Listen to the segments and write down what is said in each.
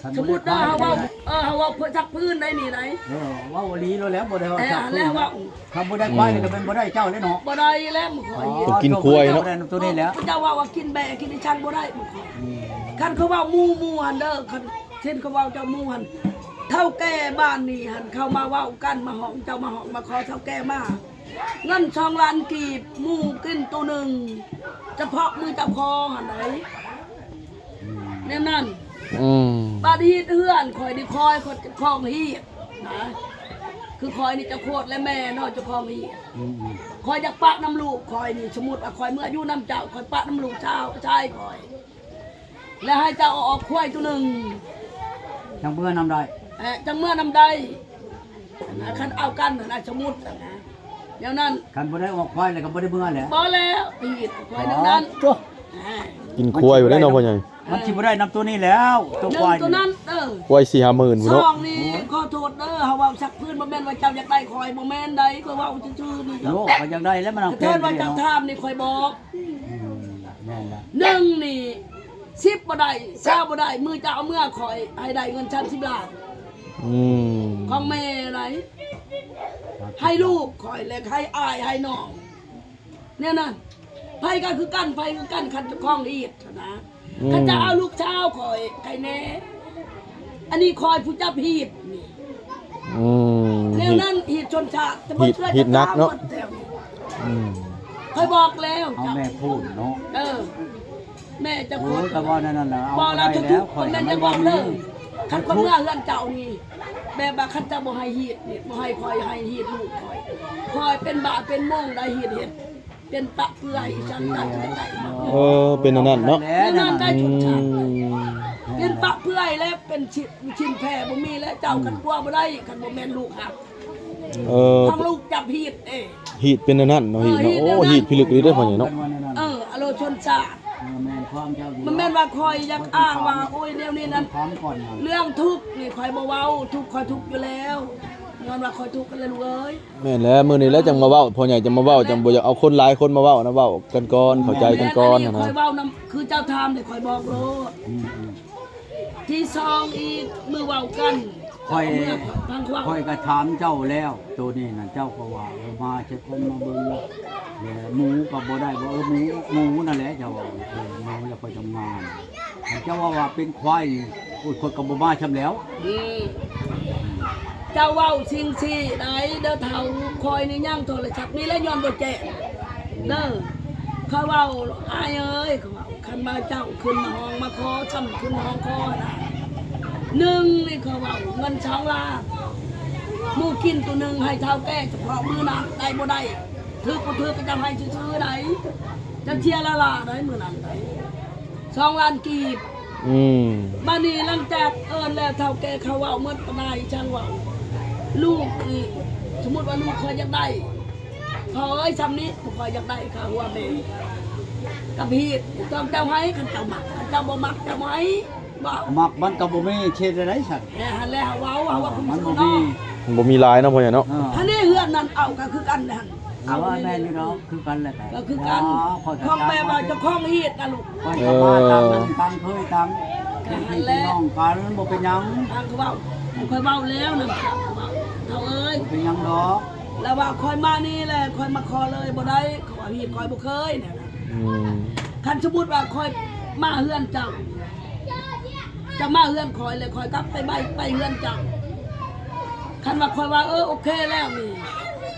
ຄັນ ສົມມຸດເດີ ເຮົາເວົ້າ ເອີ ເຮົາເວົ້າເພື່ອຊັກພື້ນໄດ້ນີ້ໄດ໋ ເອີ ເວົ້າອີ່ຫຼີໂລດແຫຼະ ບໍ່ໄດ້ວ່າ ເອີ ຊັ້ນແຫຼະ ເວົ້າ ຄັນບໍ່ໄດ້ຄວາຍນີ້ກໍເປັນບໍ່ໄດ້ເຈົ້າແຫຼະເນາະ ບໍ່ໄດ້ແຫຼະ ມັນຂ້ອຍ ອໍ ເຮັດ ກິນຄວາຍເນາະ ເຈົ້າບໍ່ໄດ້ນຳໂຕນີ້ແຫຼະ ເຈົ້າເວົ້າວ່າກິນແບ້ກິນອີ່ສັງບໍ່ໄດ້ ມັນຂ້ອຍ ອືມ ຄັນເຂົາເວົ້າໝູ່ ໝູ່ຫັ້ນເດີ ຄັນ ເຊັ່ນເຂົາເວົ້າເຈົ້າໝູ່ຫັ້ນ ເຖົ້າແກ່ບ້ານນີ້ຫັ້ນ ເຂົາມາເວົ້າກັນ ມາຮ້ອງເຈົ້າ ມາຮ້ອງມາຂໍເຖົ້າແກ່ມາ ເງິນສອງລ້ານກີບ ໝູກິນໂຕໜຶ່ງ ສະເພາະມື້ເຈົ້າຂໍຫັ້ນໃດ໋ ອືມ ແນວນັ້ນ ອືມ ບາດຮີດເຮືອນຂ້ອຍນີ້ ຂ້ອຍ ຂ້ອຍເຈົ້າຂອງຮີດນະ ຄືຂ້ອຍນີ້ເຈົ້າໂຄດ ແລະ ແມ່ເນາະ ເຈົ້າຂອງຮີດ ອືມໆ ຂ້ອຍຢາກປະນຳລູກຂ້ອຍນີ້ ສົມມຸດວ່າຂ້ອຍເມືອຢູ່ນຳເຈົ້າ ຂ້ອຍປະນຳລູກສາວຊາຍຂ້ອຍ ແລ້ວໃຫ້ເຈົ້າເອົາອອກຄວາຍໂຕໜຶ່ງ ຈັ່ງເມືອນຳໄດ້ ເອີ ຈັ່ງເມືອນຳໄດ້ ຄັນເອົາກັນຫັ້ນນະ ສົມມຸດຫັ້ນນະ ແນວນັ້ນ ຄັນບໍ່ໄດ້ອອກຄວາຍແລ້ວກໍບໍ່ໄດ້ເມືອແຫຼະ ບໍ່ແລ້ວ ອີກຄວາຍໜຶ່ງນັ້ນ ອໍ ໂທ້ ກິນຄວາຍຢູ່ເດ້ເນາະພໍ່ໃຫຍ່ ມັນຊິບໍ່ໄດ້ນຳໂຕນີ້ແລ້ວ ໂຕຄວາຍໂຕນັ້ນເດີ ຄວາຍສີ່ຫ້າໝື່ນພຸ້ນເນາະ ສອງນີ້ ຂໍໂທດເດີ ເຮົາເວົ້າຊັກພື້ນ ບໍ່ແມ່ນວ່າເຈົ້າຢາກໄດ້ຂ້ອຍ ບໍ່ແມ່ນໃດ ຂ້ອຍເວົ້າຊື່ໆນີ້ ໂອ້ ຂ້ອຍຢາກໄດ້ແລ້ວ ມັນເອົາແພງ ເຖິງວ່າເຈົ້າຖາມນີ້ ຂ້ອຍບອກ ອືມ ແມ່ນລະ ໜຶ່ງນີ້ ສິບບໍ່ໄດ້ ຊາວບໍ່ໄດ້ ມື້ເຈົ້າເອົາເມືອຂ້ອຍໃຫ້ໄດ້ເງິນສາມສິບລ້ານ ອືມ ຂອງແມ່ໃດ໋ ໃຫ້ລູກຂ້ອຍ ແລະ ໃຫ້ອ້າຍ ໃຫ້ນ້ອງ ແນວນັ້ນ ໃຜກໍຄືກັນ ໃຜຄືກັນ ຄັນເຈົ້າຂອງຮີດຫັ້ນນະ ອືມ ຄັນຈະເອົາລູກສາວຂ້ອຍໃຫ້ແດ່ ອັນນີ້ຂ້ອຍຜູ້ຈັບຮີດນີ້ ອືມ ແນວນັ້ນ ຮີດ ຮີດຊົນຊາດ ແຕ່ບໍ່ເຊື່ອ ຮີດ ຮີດໜັກເນາະ ອືມ ຂ້ອຍບອກແລ້ວ ເອົາແມ່ພູນເນາະ ເອີ ແມ່ເຈົ້າ ໂອ້ຍ ໂຄດ ກໍເວົ້າແນວນັ້ນແຫຼະ ເອົາບໍ່ໄດ້ແລ້ວ ຂ້ອຍ ມັນບໍ່ມີ ຄັນຂ້ອຍເມືອເຮືອນເຈົ້ານີ້ ແບບວ່າຄັນເຈົ້າບໍ່ໃຫ້ຮີດນີ້ ບໍ່ໃຫ້ຂ້ອຍໃຫ້ຮີດລູກຂ້ອຍ ຂ້ອຍເປັນບ້າເປັນໂມງໄດ້ຮີດເຮັດ ເປັນປະເປືອຍ ອີ່ຫຍັງກໍຄືໄດ້ ເອີ ເປັນອັນນັ້ນເນາະ ແນວນັ້ນໄດ້ ອືມ ຊົນຊາດ ເປັນປະເປືອຍ ແລະ ເປັນຊິ້ນ ຊິ້ນແຜ່ບໍ່ມີ ແລະ ເຈົ້າ ອືມ ຄັນຕົວະບໍ່ໄດ້ ຄັນບໍ່ແມ່ນລູກຮັບ ເອີ ທາງລູກຈັບຮີດເອງ ຮີດເປັນອັນນັ້ນເນາະ ເອີ ຮີດເນາະ ຮີດ ໂອ້ ຮີດພິລຶກອີ່ຫຼີເດ້ພໍ່ໃຫຍ່ເນາະ ເອີ ອາໂລຊົນຊາດ ເອີ ແມ່ນຄວາມເຈົ້າຢູ່ ມັນແມ່ນວ່າຂ້ອຍຢາກອ້າງວ່າ ໂອ້ຍ ແນວນີ້ນັ້ນ ເລື່ອງທຸກນີ້ຂ້ອຍບໍ່ເວົ້າ ທຸກຂ້ອຍທຸກຢູ່ແລ້ວ ຍ້ອນວ່າຂ້ອຍທຸກຫັ້ນແຫຼະລູກເອີຍ ແມ່ນແຫຼະ ມື້ນີ້ແຫຼະຈັ່ງມາເວົ້າ ພໍ່ໃຫຍ່ຈັ່ງມາເວົ້າ ຈັ່ງບໍ່ຢາກເອົາຄົນຫຼາຍຄົນມາເວົ້ານະ ເວົ້າກັນກ່ອນ ເຂົ້າໃຈກັນກ່ອນຫັ້ນນະ ຂ້ອຍເວົ້ານຳ ຄືເຈົ້າຖາມນີ້ ຂ້ອຍບອກໂລດ ອືມໆ ທີສອງອີກ ມື້ເວົ້າກັນ ຂ້ອຍ ເຈົ້າເອົາເມືອຂ້ອຍ ຟັງຄວາມ ຂ້ອຍກໍຖາມເຈົ້າແລ້ວ ໂຕນີ້ນະ ເຈົ້າກໍວ່າ ເອີ ມາຈັກຄົນມາເບິ່ງ ແລະ ໝູກໍບໍ່ໄດ້ ບໍ່ ເອີ ໝູ ໝູນັ້ນແຫຼະ ເຈົ້າວ່າ ເອີ ໝູແລ້ວຂ້ອຍຈັ່ງມາ ຄັນເຈົ້າເວົ້າວ່າເປັນຄວາຍນີ້ ໂອ້ຍ ຂ້ອຍກໍບໍ່ມາຊ້ຳແລ້ວ ອືມ ເຈົ້າເວົ້າສິ່ງຊີ້ໄດ໋ເດີເຖົ້າ ຂ້ອຍນີ້ຍັງໂທລະສັບນີ້ແຫຼະ ຍ້ອນບໍ່ແຈ້ງເດີ ຂ້ອຍເວົ້າ ອ້າຍເອີຍ ຂ້ອຍເວົ້າ ຄັນວ່າເຈົ້າຂຶ້ນມາຮ້ອງມາຂໍ ຊ້ຳຂຶ້ນມາຮ້ອງຂໍນະ ໜຶ່ງນີ້ ຂ້ອຍເວົ້າ ເງິນສອງລ້ານ ໝູກິນໂຕໜຶ່ງໃຫ້ເຖົ້າແກ່ສະເພາະມື້ນັ້ນ ໄດ້ບໍ່ໄດ້ ຖືກບໍ່ຖືກ ເຂົາເຈົ້າໃຫ້ຊື່ໆໃດ໋ ຈັກເທື່ອລະລ້າໃດ໋ ມື້ນັ້ນໃດ໋ ສອງລ້ານກີບ ອືມ ບາດນີ້ຫຼັງຈາກເອີ້ນແລ້ວ ເຖົ້າແກ່ເຂົາເວົ້າໝົດ ປານາອີ່ຊ່າງເວົ້າ ລູກນີ້ ສົມມຸດວ່າລູກຂ້ອຍຢາກໄດ້ ພໍ່ເອີຍ ຊ່ຳນີ້ ຂ້ອຍຢາກໄດ້ຄ່າຫົວແມ່ກັບຮີດ ຕ້ອງເຈົ້າໃຫ້ ຄັນເຈົ້າມັກ ຄັນເຈົ້າບໍ່ມັກ ເຈົ້າບໍ່ໃຫ້ ບໍ່ເອົາ ມັກມັນກໍບໍ່ມີ ເຮັດແນວໃດຊັ້ນ ແຕ່ຫັ້ນແຫຼະ ເຮົາເວົ້າ ເຮົາເວົ້າ ມັນບໍ່ມີ ມັນບໍ່ມີຫຼາຍເນາະ ພໍ່ໃຫຍ່ເນາະ ເອີ ຫັ້ນນີ້ ເຮືອນນັ້ນເອົາກໍຄືກັນຫັ້ນ ເອົາ ແມ່ນຢູ່ດອກ ຄືກັນແຫຼະ ກໍຄືກັນ ຂອງແບບວ່າເຈົ້າຂອງຮີດນະລູກ ຂ້ອຍກໍມາຕາມ ເອີ ຕາມເຄີຍຕາມ ພີ່ນ້ອງກັນ ບໍ່ເປັນຫຍັງ ທາງເຂົາເວົ້າ ຂ້ອຍເວົ້າແລ້ວນະ ເຖົ້າເອີຍ ບໍ່ເປັນຫຍັງດອກ ລະວ່າຂ້ອຍມານີ້ແຫຼະ ຂ້ອຍມາຂໍເລີຍບໍ່ໄດ້ ເຂົາວ່າຮີດຂ້ອຍບໍ່ເຄີຍນະ ອືມ ຄັນສົມມຸດວ່າຂ້ອຍມາເຮືອນເຈົ້າ ເຈົ້າມາເຮືອນຂ້ອຍ ແລ້ວຂ້ອຍກັບໄປໄປ ໄປເຮືອນເຈົ້າ ຄັນວ່າຂ້ອຍວ່າ ເອີ ໂອເຄແລ້ວນີ້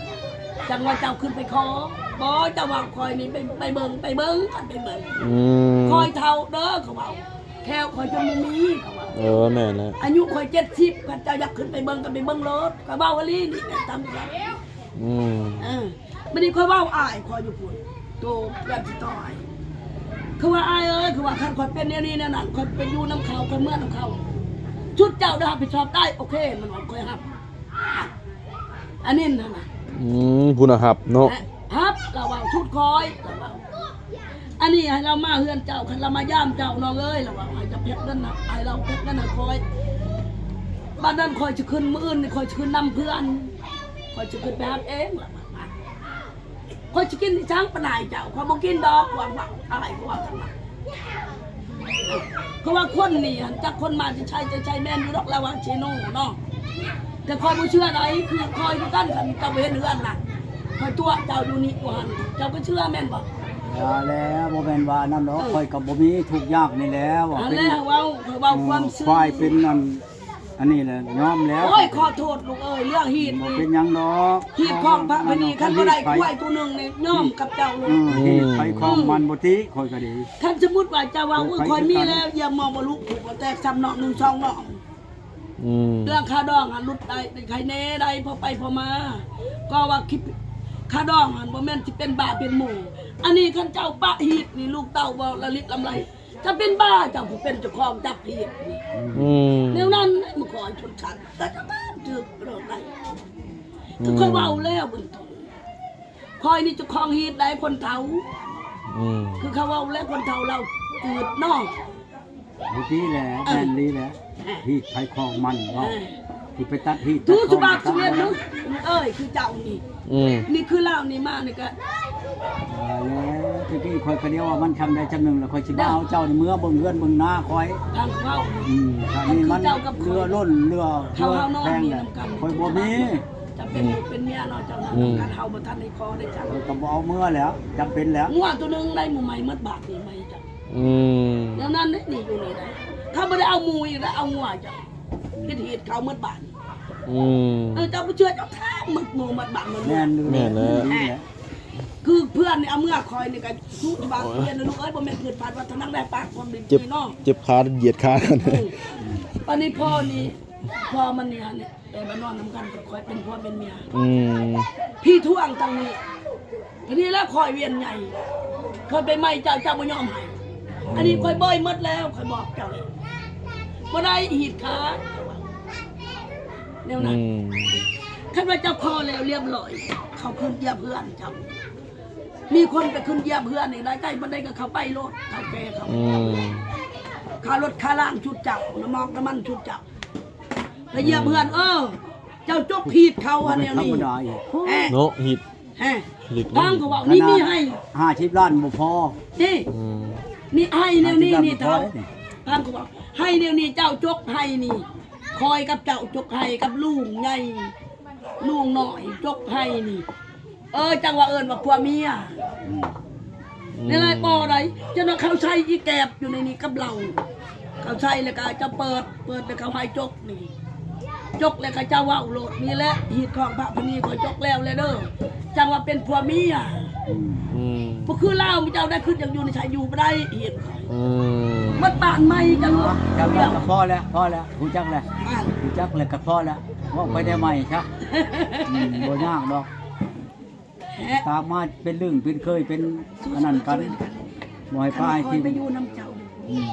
ຈັ່ງວ່າເຈົ້າຂຶ້ນໄປຂໍ ບໍ່ ເຈົ້າວ່າຂ້ອຍນີ້ໄປ ໄປເບິ່ງ ໄປເບິ່ງ ຄັນໄປເບິ່ງ ອືມ ຂ້ອຍເຖົ້າເດີ ເຂົາເວົ້າ ແຂ້ວຂ້ອຍຈົນບໍ່ມີ ເຂົາເວົ້າ ເອີ ແມ່ນແຫຼະ ອາຍຸຂ້ອຍເຈັດສິບ ຄັນເຈົ້າຢາກຂຶ້ນໄປເບິ່ງກໍໄປເບິ່ງໂລດ ຂ້ອຍເວົ້າອີ່ຫຼີນີ້ ຕາມນີ້ ອືມ ເອີ ບາດນີ້ຂ້ອຍເວົ້າອ້າຍຂ້ອຍຢູ່ພຸ້ນ ໂຕເພື່ອນຊິຕ່ອຍ ຄືວ່າ ອ້າຍເອີຍ ຄືວ່າຄັນຂ້ອຍເປັນແນວນີ້ແນວນັ້ນ ຂ້ອຍໄປຢູ່ນຳເຂົາ ຂ້ອຍເມືອນຳເຂົາ ຊຸດເຈົ້າໄດ້ຮັບຜິດຊອບໄດ້ ໂອເຄ ມັນວ່າຂ້ອຍຮັບ ອັນນີ້ຫັ້ນນະ ອືມ ຜູ້ນະຮັບເນາະ ຮັບ ລາວເວົ້າ ຊຸດຂ້ອຍ ລາວເວົ້າ ອັນນີ້ໃຫ້ລາວມາເຮືອນເຈົ້າ ຄັນລາວມາຢາມເຈົ້າ ນ້ອງເອີຍ ລາວວ່າ ໃຫ້ເຈົ້າແພັກເງິນນະ ໃຫ້ລາວແພັກເງິນໃຫ້ຂ້ອຍ ບາດນັ້ນຂ້ອຍຊິຂຶ້ນ ມື້ອື່ນນີ້ຂ້ອຍຊິຂຶ້ນນຳເພື່ອນ ຂ້ອຍຊິຂຶ້ນໄປຮັບເອງ ລາວວ່າ ຂ້ອຍຊິກິນອີ່ສັງປານໃດເຈົ້າ ຂ້ອຍບໍ່ກິນດອກ ວ່າ ວ່າ ອາຍ ວ່າ ວ່າ ເພາະວ່າຄົນນີ້ຫັ້ນ ຈັກຄົນມາຈາກໃສ ຈາກໃສ ແມ່ນຢູ່ດອກ ລາວວ່າເຊໂນເນາະ. ແຕ່ຂ້ອຍບໍ່ເຊື່ອໃດ ຄືຂ້ອຍຄືກັນ ຄັນເຈົ້າບໍ່ເຫັນເຮືອນນະ ຂ້ອຍຕົວະເຈົ້າຢູ່ນີ້ຢູ່ຫັ້ນ ເຈົ້າກໍເຊື່ອແມ່ນບໍ່? ວ່າແລ້ວ ບໍ່ແມ່ນວ່ານັ້ນດອກ ເອີ ຂ້ອຍກໍບໍ່ມີທຸກຍາກນີ້ແຫຼະ ວ່າ ຫັ້ນແຫຼະ ເວົ້າ ຂ້ອຍເວົ້າຄວາມຈິງ ເອີ ຝ່າຍເປັນອັນ ອັນນີ້ແຫຼະ ຍອມແລ້ວ. ໂອ້ຍ ຂໍໂທດລູກເອີຍ ເລື່ອງຮີດ ບໍ່ເປັນຫຍັງດອກ ຮີດຂອງພະມະນີ ຄັນບໍ່ໄດ້ຄວາຍໂຕໜຶ່ງນີ້ ຍອມກັບເຈົ້າໂລດ. ເອີ ຮີດໃຜຂອງມັນບໍ່ຕິ ຂ້ອຍກໍດີ. ຄັນສົມມຸດວ່າເຈົ້າວ່າ ໂອ້ຍ ຂ້ອຍມີແລ້ວ ຢ້ຽມໝໍບໍ່ລຸ ແຕ່ຊ້ຳນອກໜຶ່ງສອງນອກ. ອືມ ເລື່ອງຄ່າດອງຫັ້ນຫຼຸດໄດ້ ໄດ້ໄຄແນ່ໄດ້ ພໍໄປພໍມາ ກໍວ່າຄິດ ຄ່າດອງຫັ້ນບໍ່ແມ່ນຊິເປັນບ້າເປັນໝູ່. ອັນນີ້ຄັນເຈົ້າປະຮີດນີ້ ລູກເຕົ້າບໍ່ລະລິດລຳໄລ ຈະເປັນບ້າ ເຈົ້າຜູ້ເປັນເຈົ້າຂອງຈັບຜິດ. ອືມ ແນວນັ້ນ ມາຂໍໃຫ້ຊົນຊັ້ນ ແຕ່ຈະບ້າຖືກໂລດໄດ້. ອືມ ຄືຂ້ອຍເວົ້າແລ້ວເບື້ອງຕົ້ນ ຂ້ອຍນີ້ເຈົ້າຂອງຮີດໄດ້ ຄົນເຖົ້າ. ອືມ ຄືເຂົາເວົ້າແລ້ວ ຄົນເຖົ້າລາວຈືດເນາະ. ບໍ່ດີແຫຼະ ເອີ ແມ່ນດີແຫຼະ ເອີ ຮີດໃຜຂອງມັນເນາະ. ເອີ ຄືໄປຕັດຮີດຕັດຂອງ ຄືສະບາບສະເວັນເນາະ ເອີຍ ຄືເຈົ້ານີ້. ອືມ ນີ້ຄືລາວນີ້ມານີ້ກະ ວ່າແລ້ວ ແຕ່ກີ້ຂ້ອຍກະດຽວວ່າມັນຊ່ຳໃດຊ່ຳໜຶ່ງ ແລ້ວຂ້ອຍຊິມາເອົາເຈົ້ານີ້ເມືອເບິ່ງເຮືອນເບິ່ງນາຂ້ອຍ ທາງເວົ້າ. ອືມ ອັນນີ້ມັນເຫຼືອລົ້ນເຫຼືອ ເຫຼືອແພງແລ້ວ ຂ້ອຍບໍ່ມີ. ຈຳເປັນລູກເປັນເມຍເນາະ ເຈົ້ານຳກັນ ເຮົາບໍ່ທັນໄດ້ຂໍໄດ້ຈັ່ງ ຂ້ອຍກະບໍ່ເອົາເມືອແລ້ວ ຈຳເປັນແລ້ວ. ງົວໂຕໜຶ່ງໄດ້ໝູ່ໃໝ່ໝົດບາດນີ້ໃໝ່ຈ້ະ. ອືມ ແນວນັ້ນເດ້ ນີ້ຢູ່ນີ້ໄດ້ ຖ້າບໍ່ໄດ້ເອົາໝູ່ອີກແລ້ວ ເອົາງົວຈ້ະ ເຮັດຮີດເຂົາໝົດບ້ານ. ອືມ ເອີ ເຈົ້າບໍ່ເຊື່ອເຈົ້າຖາມໝົດໝູ່ໝົດບ້ານໝົດເມືອງ. ແມ່ນ ແມ່ນແລ້ວ ຄືເພື່ອນນີ້ເອົາເມືອ ຂ້ອຍນີ້ກະສູ່ບາງເທື່ອນລູກເອີຍ ບໍ່ແມ່ນເພິ່ນພາດວ່າທະນັງໄດ້ປາກຄວາມດີເນາະ. ເຈັບຂາຢຽດຂາກ່ອນ. ເອີ ປານນີ້ພໍ່ນີ້ ພໍ່ມັນນີ້ຫັ້ນ ແຕ່ມານອນນຳກັນກັບຂ້ອຍເປັນຜົວເປັນເມຍ. ອືມ ພີ່ທວງທາງນີ້ ທີນີ້ແລ້ວຂ້ອຍວຽນໃຫຍ່ ຂ້ອຍໄປໄໝ້ເຈົ້າ ເຈົ້າບໍ່ຍອມໃຫ້. ອັນນີ້ຂ້ອຍເບີຍໝົດແລ້ວ ຂ້ອຍບອກເຈົ້າແລ້ວ ບໍ່ໄດ້ຮີດຂາດ ແນວນັ້ນ. ອືມ ຄັນວ່າເຈົ້າຂໍແລ້ວລຽບຮ້ອຍ ເຂົາຂຶ້ນຢຽບເຮືອນເຈົ້າ ມີຄົນໄປຂຶ້ນຢຽບເຮືອນນີ້ ໄດ້ໃກ້ປານໃດກໍເຂົ້າໄປໂລດ ເຖົ້າແກ່ເຂົາ. ອືມ ຄ່າລົດຄ່າລາງຊຸດເຈົ້າ ນ້ຳມັນ ນ້ຳມັນຊຸດເຈົ້າ ໄປຢຽບເຮືອນ ເອີ ເຈົ້າຈົກຮີດເຂົາອັນແນວນີ້ ເນາະ ຮີດ ແຮະ ຟັງເຂົາເວົ້າ ນີ້ມີໃຫ້ຫ້າສິບລ້ານບໍ່ພໍ ນີ້ ອືມ ນີ້ໃຫ້ແນວນີ້ ນີ້ເຖົ້າ ຟັງເຂົາເວົ້າ ໃຫ້ແນວນີ້ ເຈົ້າຈົກໃຫ້ນີ້ ຂ້ອຍກັບເຈົ້າຈົກໃຫ້ ກັບລຸງໃຫຍ່ລຸງນ້ອຍຈົກໃຫ້ນີ້. ເອີ ຈັ່ງວ່າເອີ້ນວ່າຜົວເມຍ. ອືມ ໃນລາຍປໍໃດ ຈະນອກເຂົາໃສ່ອີແກບຢູ່ໃນນີ້ກັບເຫຼົ້າ ເຂົາໃສ່ແລ້ວກະຈະເປີດ ເປີດແລ້ວເຂົາໃຫ້ຈົກນີ້ ຈົກແລ້ວກະຈະເວົ້າໂລດ. ນີ້ແຫຼະຮີດຂອງພະມະນີ ຂ້ອຍຈົກແລ້ວແຫຼະເດີ ຈັ່ງວ່າເປັນຜົວເມຍ. ອືມ ອືມ ບໍ່ຄືລາວ ເຈົ້າໄດ້ຄຶດຢາກຢູ່ໃນຊາຍ ຢູ່ບໍ່ໄດ້ຮີດ. ອືມ ໝົດບ້ານໃໝ່ຈະລວມ ຈຳແລ້ວກະພໍແລ້ວ ພໍແລ້ວ ຮູ້ຈັກແລ້ວ ຮູ້ຈັກແລ້ວກະພໍແລ້ວ ເວົ້າໄປແນວໃໝ່ຊະ. ອືມ ບໍ່ຍາກດອກ ຕາມມາເປັນເລື່ອງເປັນເຄີຍ ເປັນອັນນັ້ນກັນ ບໍ່ໃຫ້ປາໃຫ້ທີມ ຂ້ອຍໄປຢູ່ນຳເຈົ້າ. ອືມ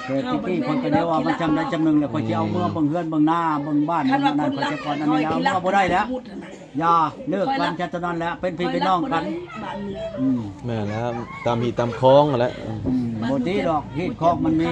ແຕ່ຕະກີ້ຂ້ອຍກະໄດ້ວ່າມັນຈຳໄດ້ຈຳໜຶ່ງແລ້ວ ຂ້ອຍຊິເອົາເມືອເບິ່ງເຮືອນເບິ່ງນາເບິ່ງບ້ານ ອັນນັ້ນຂ້ອຍຈະກ່ອນ ອັນນີ້ເອົາເມືອບໍ່ໄດ້ແລ້ວ. ຢ່າ ເລີກກັນຊະເທົ່ານັ້ນແຫຼະ ເປັນພີ່ເປັນນ້ອງກັນ. ອືມ ແມ່ນແລ້ວ ຕາມຮີດຕາມຄອງຫັ້ນແຫຼະ. ອືມ ບໍ່ຕິດອກ ຮີດຄອງມັນມີ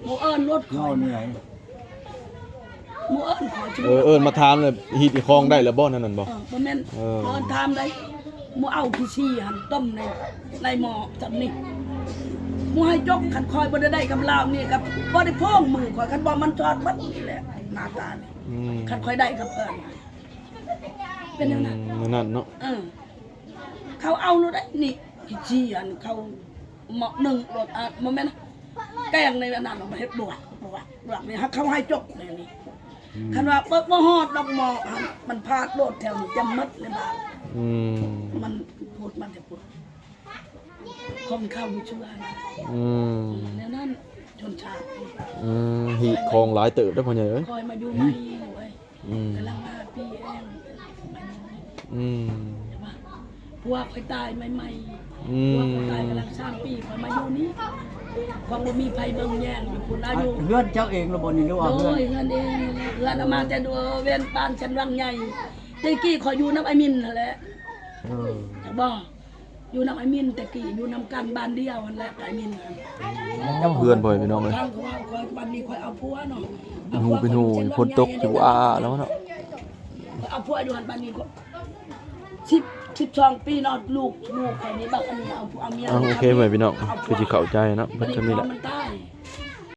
ບໍ່ເອີ້ນລົດຂ້ອຍ ເວົ້າເມື່ອຍ. ໝູ່ເອີ້ນຂໍຊິ ເອີ ເອີ້ນມາຖາມແລ້ວ ຮີດອີຄອງໄດ້ແລ້ວບໍ່ ນັ້ນ ນັ້ນບໍ່? ເອີ ບໍ່ແມ່ນ ເອີ ເອີ້ນຖາມໄດ້ ໝູ່ເອົາຂີ້ຊີ້ຫັ້ນຕົ້ມໃນ ໃນໝໍ້ຈຳນີ້ ໝູ່ໃຫ້ຈົກ. ຄັນຂ້ອຍບໍ່ໄດ້ໄດ້ກັບລາວນີ້ ກະບໍ່ໄດ້ໂພງມືຂ້ອຍ ຄັນບໍ່ມັນຈອດໝົດນີ້ແຫຼະ ໜ້າຕານີ້. ອືມ ຄັນຂ້ອຍໄດ້ກັບເພິ່ນ ເປັນແນວນັ້ນ ອືມ ແນວນັ້ນເນາະ. ເອີ ເຂົາເອົາໂລດໄດ໋ນີ້ ຂີ້ຊີ້ຫັ້ນ ເຂົາ ໝໍ້ໜຶ່ງໂລດ ອາ ບໍ່ແມ່ນ ແກງໃນອັນນັ້ນ ເອົາມາເຮັດບວກ ບວກ ບວກນີ້ ເຂົາໃຫ້ຈົກແນວນີ້. ອືມ ຄັນວ່າບໍ່ ບໍ່ຮອດດອກໝໍ້ຫັ້ນ ມັນພາດໂລດແຖວນີ້ ຈຳໝົດໃນບ້ານ. ອືມ ມັນພຸດ ມັນຈະພຸດ ຄົນເຂົາບໍ່ເຊື່ອນະ. ອືມ ແນວນັ້ນ ຊົນຊາດ. ອືມ ຮີດຄອງຫຼາຍເຕີບເດີພໍ່ໃຫຍ່ເອີຍ. ຂ້ອຍມາຢູ່ໃໝ່ເວີຍ ອືມ ກຳລັງຫ້າປີເອງ ອືມ ເຫັນບໍ່? ຜົວຂ້ອຍຕາຍໃໝ່ໆ ອືມ ຜົວຂ້ອຍຕາຍກຳລັງສາມປີ ຂ້ອຍມາຢູ່ນີ້ ຄວາມບໍ່ມີໃຜເບິ່ງແຍງຢູ່ພຸ້ນ ອາຍຸ. ເຮືອນເຈົ້າເອງລະບໍ່ນີ້ ຫຼືວ່າເຮືອນ? ໂດຍ ເຮືອນເອງ ເຮືອນເອົາມາແຕ່ດວເວນປານ ຊັ້ນວັງໃຫຍ່. ແຕ່ກີ້ຂ້ອຍຢູ່ນຳອ້າຍມິນຫັ້ນແຫຼະ. ເອີ ຈັກບໍ່? ຢູ່ນຳອ້າຍມິນແຕ່ກີ້ ຢູ່ນຳກັນບ້ານດຽວຫັ້ນແຫຼະ ອ້າຍມິນຫັ້ນ. ເຮືອນພໍ່ແມ່ພີ່ນ້ອງເອີຍ ທາງເຂົາເວົ້າຂ້ອຍ ບັດນີ້ຂ້ອຍເອົາຜົວເນາະ ເປັນຫູເປັນຫູ ຝົນຕົກຢູ່ອາແລ້ວເນາະ. ເອົາຜົວຢູ່ຫັ້ນ ບາດນີ້ກໍສິບ ສິບສອງປີເນາະ ລູກ ລູກຂ້ອຍນີ້ ບັກອັນນີ້ເອົາ ເອົາເມຍ ເອົາ ໂອເຄ ໄປ ເພື່ອນພີ່ນ້ອງ ເອົາຜົວ ຄືຊິເຂົ້າໃຈເນາະ ເບິດສ່ຳນີ້ແຫຼະ ມັນຕາຍ